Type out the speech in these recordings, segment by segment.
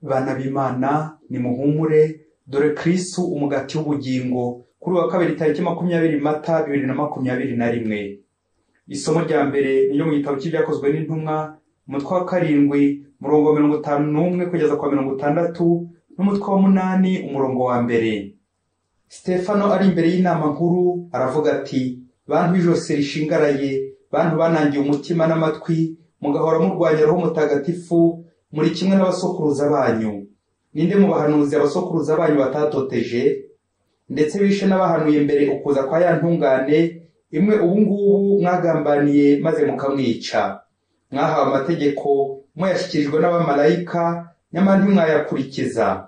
Bana b'Imana, nimuhumure, dore Kristu umugati w'ubugingo, kuri wa kabiri tariki 20 Mata 2021. Isomo rya mbere ni ryo mu gitabo cy'Ibyakozwe n'Intumwa, umutwe wa 7, umurongo wa 51 kugeza kwa 60, n'umutwe wa 8, umurongo wa 1. Stefano ari imbere y'inama nkuru aravuga ati: bantu b'ijosi rishingaraye, bantu banangiye umutima n'amatwi, mugahora murwanya Roho Mutagatifu, muri kimwe n'abasokuruza banyu. Ninde mu bahanuzi abasokuruza banyu batatoteje? Ndetse bishe n'abahanuye mbere ukuza kwa ya ntungane imwe ubu ngubu mwagambaniye maze mukamwica. Mwahawe amategeko muyashyikirijwe n'abamarayika, nyamara ntimwayakurikiza.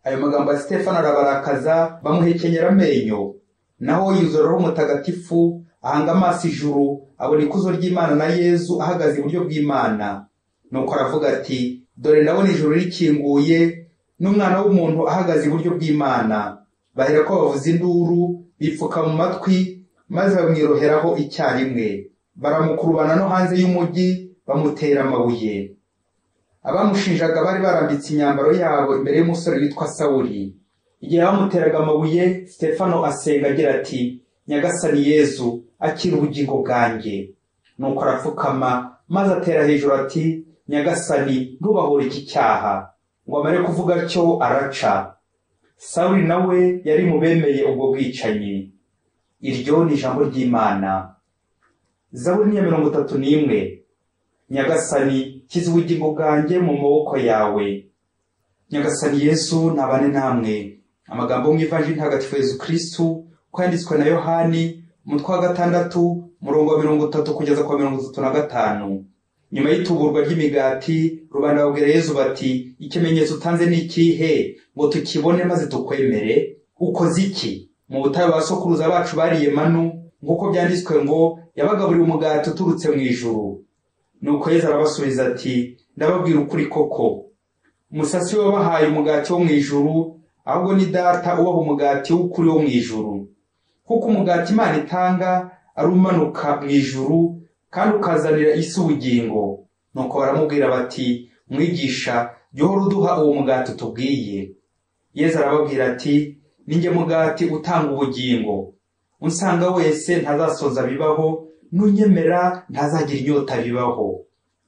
Ayo magambo ya Stefano arabarakaza, bamuhekenyera amenyo. Naho yuzura Roho Mutagatifu, ahanga amaso ijuru, abona ikuzo ry'Imana na Yezu ahagaze iburyo bw'Imana. Nuko aravuga ati: dore ndabona ijuru rikinguye, n'Umwana w'umuntu ahagaze iburyo bw'Imana. Baherako bavuza induru, bipfuka mu matwi, maze bamwiroheraho icyarimwe. Baramukurubana no hanze y'umugi, bamutera amabuye. Abamushinjaga bari barambitse imyambaro yabo imbere y'umusore witwa Sawuli. Igihe bamuteraga amabuye, Stefano asenga agira ati: Nyagasani Yezu, akira ubugingo bwanjye. Nuko arapfukama, maze atera hejuru ati: Nyagasani, ntubahore iki cyaha. Ngo amare kuvuga atyo araca. Sawuli nawe yari mu bemeye ubwo bwicanyi. Iryo ni ijambo ry'Imana. Zaburi ni ya 31. Nyagasani, kiza ubugingo bwanjye mu maboko yawe. Nyagasani Yesu nabane namwe. Amagambo mu Ivanjiri Ntagatifu Yezu Kristu uko yanditswe na Yohani, umutwe wa 6, umurongo wa 30 kugeza kwa 35. Nyuma y'ituburwa ry'imigati, rubanda babwira Yezu bati: ikimenyetso utanze ni ikihe ngo tukibone maze tukwemere? Ukoze iki? Mu butayu ba sokuruza bacu bariye manu, nk'uko byanditswe ngo yabagaburiye umugati uturutse mu ijuru. Nuko Yezu arabasubiza ati: ndababwira ukuri koko, umusasi wabahaye umugati wo mu ijuru, ahubwo ni Data ubaha umugati w'ukuri wo mu ijuru. Kuko umugati Imana itanga ari umanuka mu ijuru, kandi ukazanira isi ubugingo. Nuko baramubwira bati: Mwigisha, jya uhora uduha uwo mugati utubwiye. Yezu arababwira ati: ninjye mugati utanga ubugingo. Unsanga wese ntazasonza bibaho, nunyemera ntazagira inyota bibaho.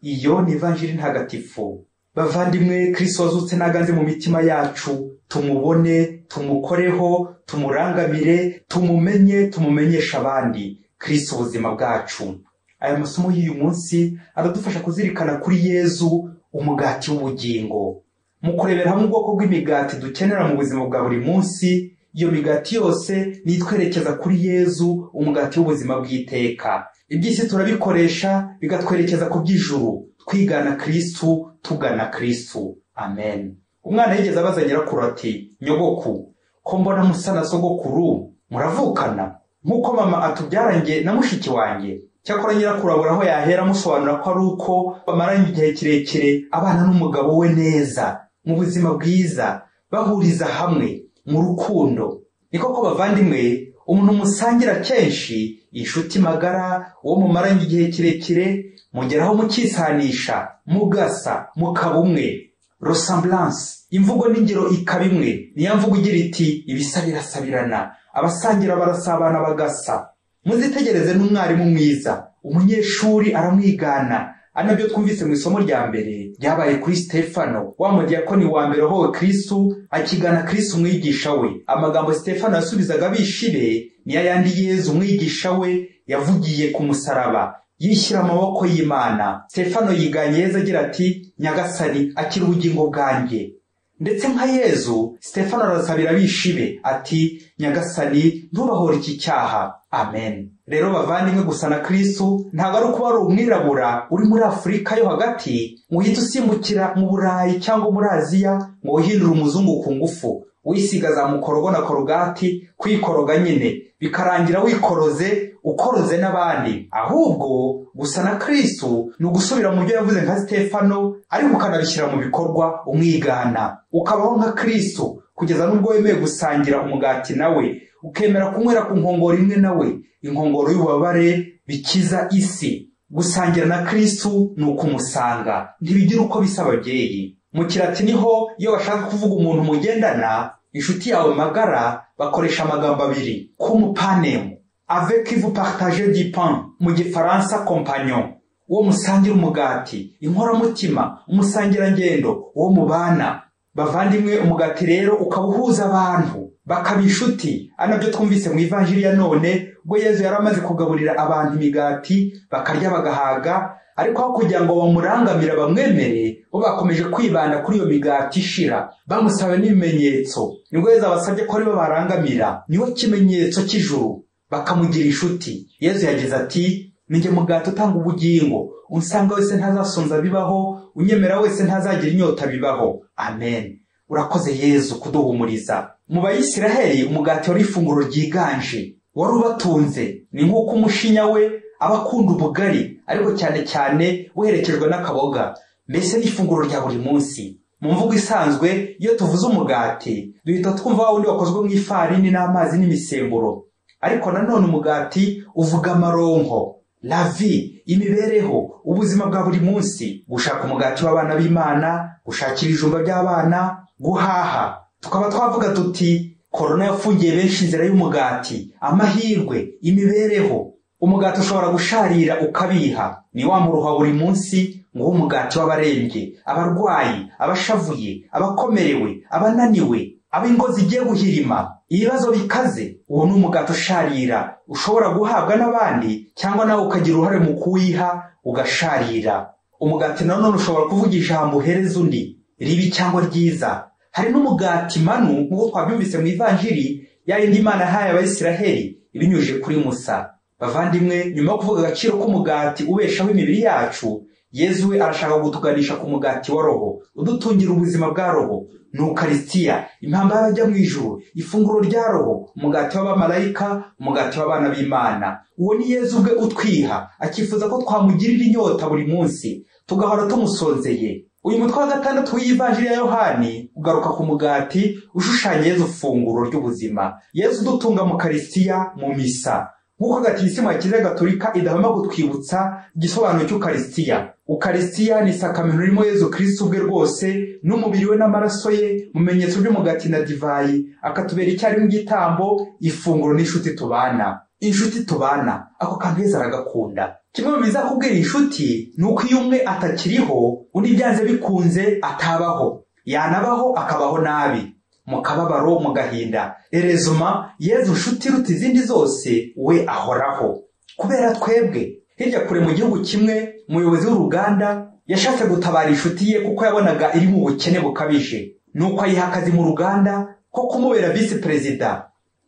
Iyo ni Ivanjiri Ntagatifu. Bavandimwe, Kristo wazutse naganze mu mitima yacu, tumubone, tumukoreho, tumurangamire, tumumenye, tumumenyeshe abandi. Kristo ubuzima bwacu. Aya masomo y'uyu munsi aradufasha kuzirikana kuri Yezu umugati w'ubugingo. Mu kurebera hamwe ubwoko bw'imigati dukenera mu buzima bwa buri munsi, iyo migati yose nitwerekeza kuri Yezu umugati w'ubuzima bw'iteka. Iby'isi turabikoresha bigatwerekeza ku by'ijuru, twigana Kristu, tugana Kristu. Amen. Umwana yigeze abaza nyirakuru ati: nyogoku, ko mbona musa na sogokuru, muravukana nk'uko mama atubyara njye na mushiki wanjye? Cyakora nyirakuru abura aho yahera amusobanura ko ari uko bamaranye igihe kirekire abana n'umugabo we neza, mu buzima bwiza, bahuriza hamwe mu rukundo. Ni koko bavandimwe, umuntu musangira kenshi, inshuti magara, uwo mumaranye igihe kirekire, mugeraho mukisanisha, mugasa, mukaba umwe. Ressemblance, imvugo n'ingiro ikaba imwe. Niyo mvugo igira iti: ibisa birasabirana, abasangira barasabana bagasa. Muzitegereze n'umwarimu mwiza, umunyeshuri aramwigana. Ari nabyo twumvise mu isomo rya mbere ryabaye kuri Stefano, wa mudiyakoni wa mbere wahowe Kristu, akigana Kristu umwigisha we. Amagambo Stefano yasubizaga abishibe niyo ayandi Yezu umwigisha we yavugiye ku musaraba, yishyira amaboko y'Imana. Stefano yiganye Yezu agira ati: Nyagasani, akira ubugingo bwanjye. Ndetse nka Yezu, Stefano arasabira abishibe ati: Nyagasani, ntubahore iki cyaha. Amen. Rero bavandimwe, gusa na Kristu ntabwo ari ukuba ari umwirabura uri muri Afurika yo hagati ngo uhite usimbukira mu Burayi cyangwa muri Aziya ngo wihindure umuzungu ku ngufu, wisiga za mukorogo na korogati, kwikoroga nyine bikarangira wikoroze, ukoroze n'abandi. Ahubwo gusa na Kristu ni ugusubira mu byo yavuze nka Stefano, ariko ukanabishyira mu bikorwa umwigana, ukabaho nka Kristu kugeza n'ubwo wemeye gusangira umugati nawe, ukemera kunywera ku nkongoro imwe nawe, inkongoro y'ububabare bikiza isi. Gusangira na Kristu ni ukumusanga, ntibigira uko bisa ababyeyi. Mu Kilatini ho iyo bashaka kuvuga umuntu mugendana, inshuti yawe magara, bakoresha amagambo abiri: cum panem, avec qui vous partagez du pain, mu Gifaransa compagnon, uwo musangira umugati, inkoramutima, umusangirangendo, uwo mubana. Bavandimwe, umugati rero ukaba uhuza abantu bakaba inshuti. Ari nabyo twumvise mu ivanjiri ya none, ubwo Yezu yari amaze kugaburira abantu imigati bakarya bagahaga, ariko aho kugira ngo bamurangamira bamwemere, bo bakomeje kwibanda kuri iyo migati ishira, bamusaba n'ibimenyetso. Nibwo Yezu abasabye ko aribo barangamira, niwe kimenyetso cy'ijuru, bakamugira inshuti. Yezu yagize ati: "Ninjye mugati utanga ubugingo, unsanga wese ntazasonza bibaho, unyemera wese ntazagira inyota bibaho." Amen. Urakoze Yezu kuduhumuriza. Mu Bayisiraheli umugati wari ifunguro ryiganje, wari ubatunze. Ni nk'uko umushinya we aba akunda ubugari, ariko cyane cyane buherekejwe n'akaboga, mbese n'ifunguro rya buri munsi. Mu mvugo isanzwe, iyo tuvuze umugati duhita twumva wa wundi wakozwe mu ifarini n'amazi n'imisemburo. Ariko nanone umugati uvuga amaronko, la vie, imibereho, ubuzima bwa buri munsi, gushaka umugati w'abana b'Imana, gushakira ibijumba by'abana, guhaha. Tukaba twavuga tuti korona yafungiye benshi inzira y'umugati, amahirwe, imibereho. Umugati ushobora gusharira ukabiha, ni wa muruho buri munsi ngo umugati w'abarembye, abarwayi, abashavuye, abakomerewe, abananiwe, ab'ingo zigiye guhirima, ibibazo bikaze. Uwo ni umugati usharira, ushobora guhabwa n'abandi cyangwa nawe ukagira uruhare mu kuwiha ugasharira. Umugati nanone ushobora kuvuga ijambo uhereza undi, ribi cyangwa ryiza. Hari n'umugati manu, nk'uko twabyumvise mu ivanjiri, ya yindi Imana yahaye Abayisiraheli ibinyujije kuri Musa. Bavandimwe, nyuma yo kuvuga agaciro k'umugati ubeshaho imibiri yacu, Yezu we arashaka kutuganisha ku mugati wa roho, udutungira ubuzima bwa roho. Ni Ukarisitiya, impamba y'abajya mu ijuru, ifunguro rya roho, umugati w'abamarayika, umugati w'abana b'Imana. Uwo ni Yezu ubwe utwiha, akifuza ko twamugirira inyota buri munsi, tugahora tumusonzeye. Uyu mutwe wa 6 w'ivanjiri ya Yohani ugaruka ku mugati ushushanya Yezu, funguro ry'ubuzima. Yezu udutunga mu Karisitiya, mu misa. Nk'uko Gatikisimu ya Kiliziya Gatolika idahwema kutwibutsa igisobanuro cy'Ukarisitiya. Ukarisitiya ni isakamento ririmo Yezu Kristo ubwe rwose, n'umubiri we n'amaraso ye, mu bimenyetso by'umugati na divayi, akatubera icyarimwe igitambo, ifunguro n'inshuti tubana. Inshuti tubana, ako kantu Yezu aragakunda. Kimwe mu bizakubwira inshuti ni uko iyo umwe atakiriho, undi byanze bikunze atabaho, yanabaho akabaho nabi, mu kababaro, mu gahinda. Erezuma Yezu nshuti iruta izindi zose, we ahoraho kubera twebwe. Hirya kure mu gihugu kimwe, umuyobozi w'uruganda yashatse gutabara inshuti ye kuko yabonaga iri mu bukene bukabije. Nuko ayiha akazi mu ruganda ko kumubera visi perezida.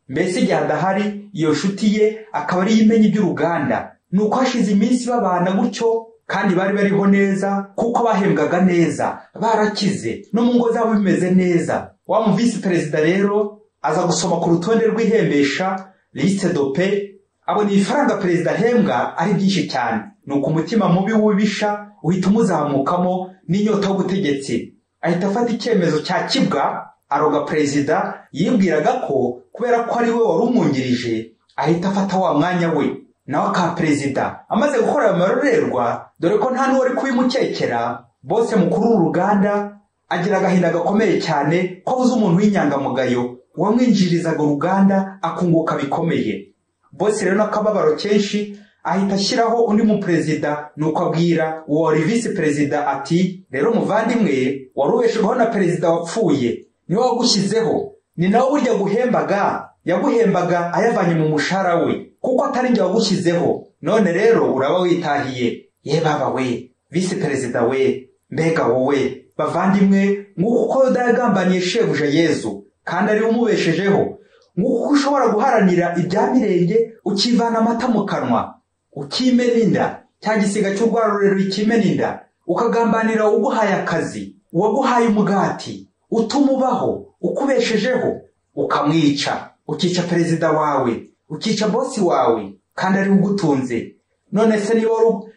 Mbese igihe adahari, iyo nshuti ye akaba ariyo imenya iby'uruganda. Nuko hashize iminsi babana gutyo, kandi bari bariho neza kuko bahembwaga neza, barakize, no mu ngo zabo bimeze neza. Wa mu visi perezida rero aza gusoma ku rutonde rw'ihembesha, liste dope, abona ibifaranga perezida ahembwa ari byinshi cyane. Nuko umutima mubi w'ubisha uhita umuzamukamo n'inyota y'ubutegetsi, ahita afata icyemezo cya kibwa, aroga perezida. Yibwiraga ko kubera ko ari we wari umwungirije, ahita afata wa mwanya we nawe aka perezida. Amaze gukora ayo marorerwa, dore ko nta n'uwari kubimukekera, bose mukuru w'uruganda agira agahinda gakomeye cyane ko abuze umuntu w'inyangamugayo wamwinjirizaga uruganda akunguka bikomeye. Bose rero n'akababaro kenshi ahita ashyiraho undi mu perezida. Nuko abwira uwo wari visi perezida ati: "Rero muvandimwe, wari ubeshejweho na perezida wapfuye, niwe wagushyizeho, ni nawe burya guhembaga, yaguhembaga ayavanye mu mushahara we, kuko atari njye wagushyizeho. None rero uraba witahiye." Ye baba we, visi perezida we, mbega wowe. Bavandimwe, nk'uko uko Yuda yagambaniye shebuja Yezu kandi ari umubeshejeho, nk'uko ushobora guharanira ibya mirenge ukivana amata mu kanwa, ukimena inda, cya gisiga cy'urwara rurerure ikimena inda, ukagambanira uguhaye akazi, uwaguhaye umugati utuma ubaho, ukubeshejeho, ukamwica, ukica perezida wawe, ukica bosi wawe kandi ari ugutunze. None se niba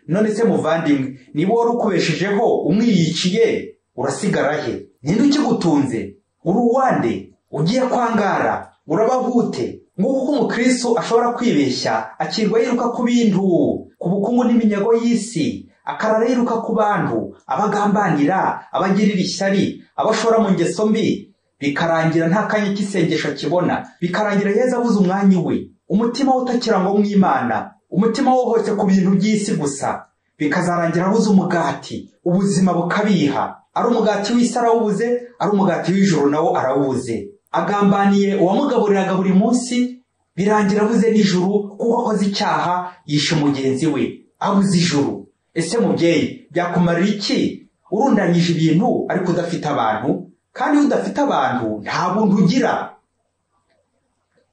none se muvandimwe, niba wari ukubeshejeho umwiyiciye, urasigara he? Ninde ukigutunze? Uri uwande? Ugiye kwangara? Urabahute? Nk'uko umukristo ashobora kwibeshya akirwa yiruka ku bintu, ku bukungu n'iminyago y'isi, akarara yiruka ku bantu, abagambanira, abagirira ishyari, abashora mu ngeso mbi, bikarangira nta kanya k'isengesho akibona, bikarangira Yezu abuze umwanya iwe, umutima we utakira ngo mw'Imana, umutima wohotse ku bintu by'isi gusa, bikazarangira abuze umugati, ubuzima bukabiha. Ari umugati w'isi arawubuze, ari umugati w'ijuru nawo arawubuze. Agambaniye uwamugaburiraga buri munsi, birangira abuze n'ijuru, kuko akoze icyaha yishe mugenzi we, abuze ijuru. Ese mubyeyi, byakumarira iki urundanyije ibintu ariko udafite abantu? Kandi iyo udafite abantu nta buntu ugira.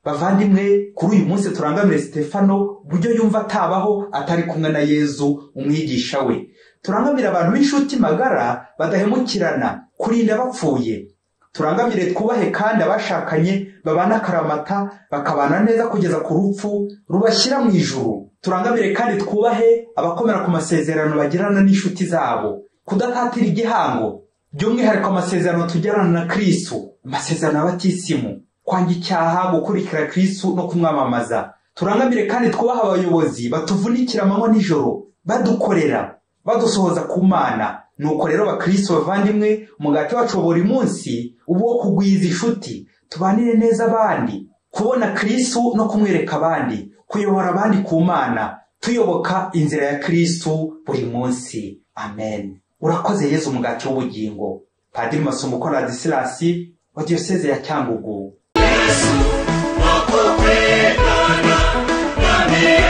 Bavandimwe, kuri uyu munsi turangamire Sitefano uburyo yumva atabaho atari kumwe na Yezu umwigisha we. Turangamire abantu b'inshuti magara badahemukirana, kurinda bapfuye. Turangamire twubahe kandi abashakanye babana akaramata, bakabana neza kugeza ku rupfu rubashyira mu ijuru. Turangamire kandi twubahe abakomera ku masezerano bagirana n'inshuti zabo, kudatatira igihango, by'umwihariko amasezerano tugirana na Kristu, amasezerano y'abatisimu, kwanga icyaha, gukurikira Kristu no kumwamamaza. Turangamire kandi twubahe abayobozi batuvunikira amanywa n'ijoro, badukorera, badusohoza ku Mana. Nuko rero bakristo bavandimwe, umugati wacu wa buri munsi uba uwo kugwiza inshuti, tubanire neza abandi, kubona Kristu no kumwereka abandi, kuyobora abandi ku Mana, tuyoboka inzira ya Kristu buri munsi. Amen. Urakoze Yezu umugati w'ubugingo. Padiri Masumbuko Ladislas wa Diyoseze ya Cyangugu. Yesu, wakukwegana, nami.